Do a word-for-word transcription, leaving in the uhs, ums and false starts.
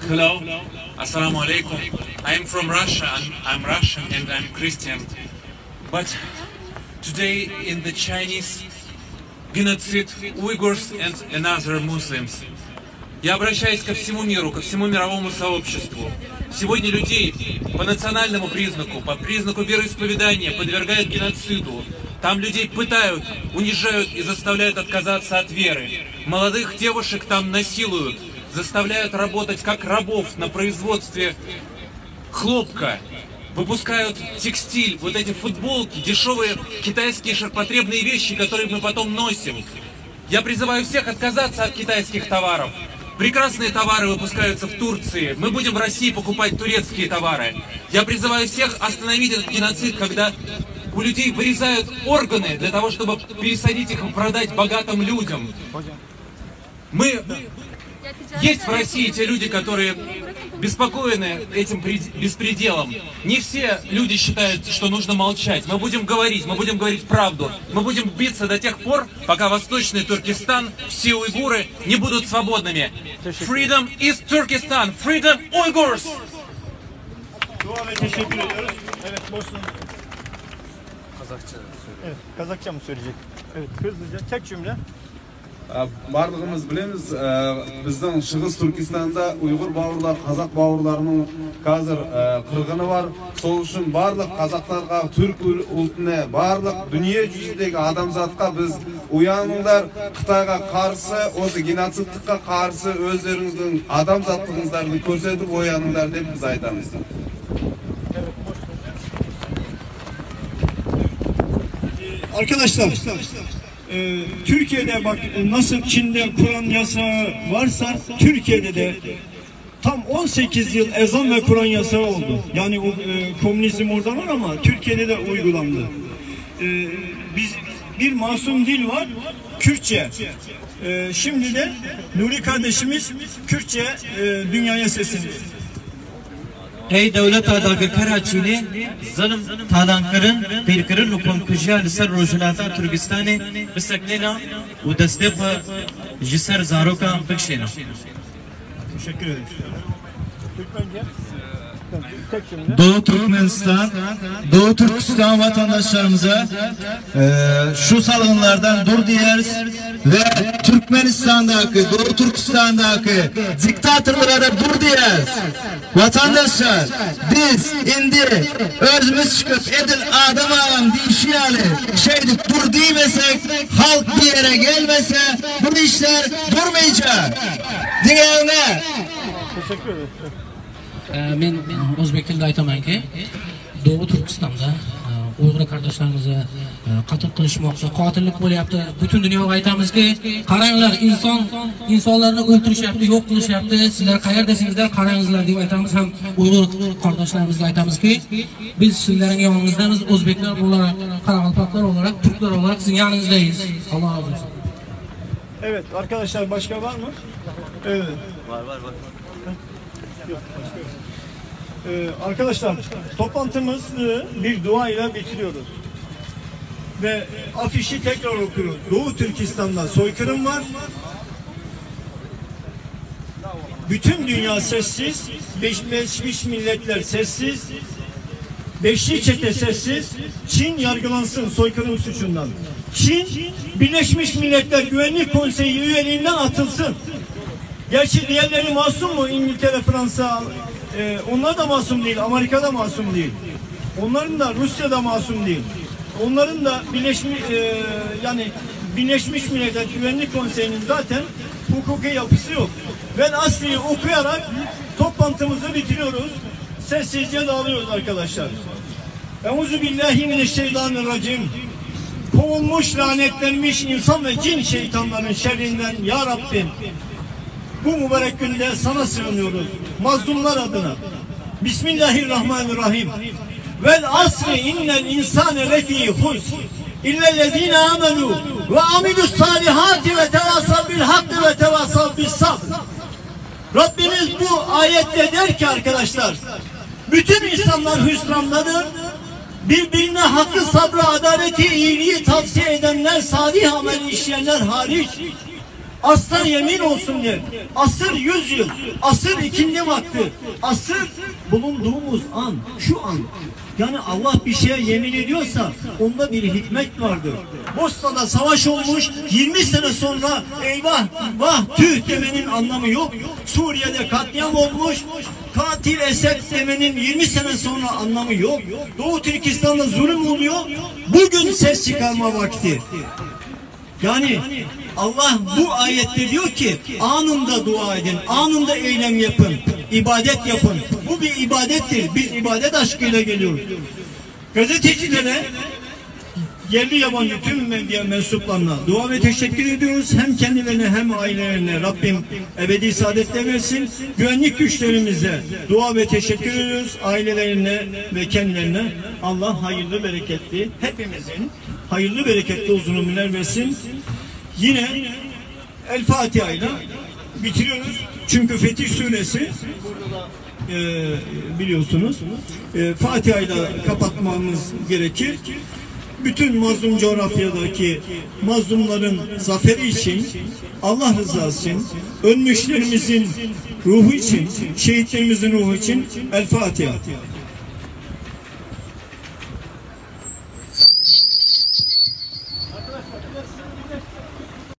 Hello, Assalamu alaikum. I am from Russia and I'm Russian and I'm Christian. But today in the Chinese genocide Uyghurs and another Muslims. Я обращаюсь ко всему миру, ко всему мировому сообществу. Сегодня людей по национальному признаку, по признаку вероисповедания подвергают геноциду. Там людей пытают, унижают и заставляют отказаться от веры. Молодых девушек там насилуют, заставляют работать как рабов на производстве хлопка. Выпускают текстиль, вот эти футболки, дешевые китайские ширпотребные вещи, которые мы потом носим. Я призываю всех отказаться от китайских товаров. Прекрасные товары выпускаются в Турции. Мы будем в России покупать турецкие товары. Я призываю всех остановить этот геноцид, когда у людей вырезают органы для того, чтобы пересадить их и продать богатым людям. Мы есть в России те люди, которые беспокоены этим пред- беспределом. Не все люди считают, что нужно молчать. Мы будем говорить, мы будем говорить правду. Мы будем биться до тех пор, пока Восточный Туркестан, все уйгуры не будут свободными. Freedom is Turkestan! Freedom Uyghurs! Dua ve teşekkür ediyoruz. Evet, Boston. Kazakça. Evet, Kazakça mı söyleyecek? Evet, hızlıca tek cümle. Ә, барлығымыз білеміз, ә, біздің Шығыс Түркістанда ұйғыр бауырлар, қазақ бауырларының қазір ә, қырғыны бар. Сол үшін барлық қазақтарға, түркі ұл- ұлтына, барлық дүние жүзіндегі адамзатқа біз ояныңдар, Қытайға қарсы, осы геноцидтыққа қарсы өздеріңіздің адамзаттығыңыздарды көрсетіп ояныңдар деп біз айтамыз. Arkadaşlar, e, Türkiye'de bak nasıl Çin'de Kur'an yasağı varsa Türkiye'de de tam on sekiz yıl ezan ve Kur'an yasağı oldu. Yani o, e, komünizm orada var ama Türkiye'de de uygulandı. E, biz bir masum dil var, Kürtçe. E, şimdi de Nuri kardeşimiz Kürtçe e, dünyaya sesleniyor. ئەي دەۋلەت ئاداگە كەرەچىنى، زۇلۇم تالانكىرىن، دىركىرىن لۇقۇم كۈژە لىسەر روژىناتا تۈرگىستانى بىسەكلىنا ۋە دەستەخ ژىسەر زاروكا بىكشىنا. Teşekkür ederim. Türkmence. Tek cümle. Doğu Türkmenistan, Doğu Türkistan vatandaşlarımıza e, şu salgınlardan dur diyoruz ve Türkmenistan'daki, Doğu Türkistan'daki diktatorlara da dur diyoruz. Vatandaşlar, biz indi özümüz çıkıp edil adam ağam deyişi yani şeydik dur diymesek, halk bir yere gelmese bu işler durmayacak. Diyelim. Teşekkür ederim. Ә, мен өзбек тілінде айтаманки, Doğu Түркістанда, ә, ұйғыр қардаштарымызға, ә, қатыл қылмыс болыпты, қатыллық болыпты. Бүтін дүниеге айтамызки, қараңызлар, инсан, инсанларны өлтірісіпті, жоқ қылысыпты. Сілер қайер десеңіздер, қараңызлар деп айтамыз. Һәм ұйғыр қардашларымызға айтамызки, біз сілернің яныңыздамыз, өзбеклер оларак, қарақалпақлар оларак, түрклер оларак сіздің яныңыздамыз. Алла разы болсын. Evet arkadaşlar, başka var mı? Evet. Var var var. Yok, başka yok. Ee, arkadaşlar, toplantımızı bir dua ile bitiriyoruz. Ve afişi tekrar okuyoruz. Doğu Türkistan'da soykırım var. Bütün dünya sessiz. Birleşmiş Milletler sessiz. Beşli çete sessiz. Çin yargılansın soykırım suçundan. Çin, Birleşmiş Milletler Güvenlik Konseyi üyeliğinden atılsın. Gerçi diğerleri masum mu? İngiltere, Fransa, e, onlar da masum değil. Amerika da masum değil. Onların da, Rusya da masum değil. Onların da Birleşmiş, e, yani Birleşmiş Milletler Güvenlik Konseyi'nin zaten hukuki yapısı yok. Velhasılı okuyarak toplantımızı bitiriyoruz. Sessizce dağılıyoruz arkadaşlar. Euzu billahi mineşşeytanirracim. Kovulmuş, lanetlenmiş insan ve cin şeytanların şerrinden ya Rabbim. Bu mübarek günde sana sığınıyoruz. Mazlumlar adına. Bismillahirrahmanirrahim. Vel asri innel insane lefî husr. İllellezîne amenu ve amilus-salihati ve tevasav bil hakkı ve tevasav bis sabr. Rabbimiz bu ayette der ki arkadaşlar, bütün insanlar hüsrandadır. Birbirine hakkı, sabrı, adaleti, iyiliği tavsiye edenler, salih amel işleyenler hariç. Asla yemin olsun diye. Asır yüz yıl, asır ikindi vakti, asır bulunduğumuz an, şu an. Yani Allah bir şeye yemin ediyorsa onda bir hikmet vardır. Bosna'da savaş olmuş, yirmi sene sonra eyvah, vah, tüh demenin anlamı yok. Suriye'de katliam olmuş, katil Esed demenin yirmi sene sonra anlamı yok. Doğu Türkistan'da zulüm oluyor, bugün ses çıkarma vakti. Yani Allah bu ayette diyor ki anında dua edin, anında eylem yapın, ibadet yapın. Bu bir ibadettir. Biz ibadet aşkıyla geliyoruz. Gazetecilere, yerli yabancı tüm medya mensuplarına dua ve teşekkür ediyoruz. Hem kendilerine hem ailelerine Rabbim ebedi saadetler versin. Güvenlik güçlerimize dua ve teşekkür ediyoruz. Ailelerine ve kendilerine Allah hayırlı, bereketli, hepimizin hayırlı, bereketli uzun ömürler versin. Yine El Fatiha ile bitiriyoruz. Çünkü Fetih Suresi, burada da, e, biliyorsunuz, e, Fatiha ile kapatmamız gerekir. Bütün mazlum coğrafyadaki mazlumların zaferi için, Allah rızası için, ölmüşlerimizin ruhu için, şehitlerimizin ruhu için El Fatiha.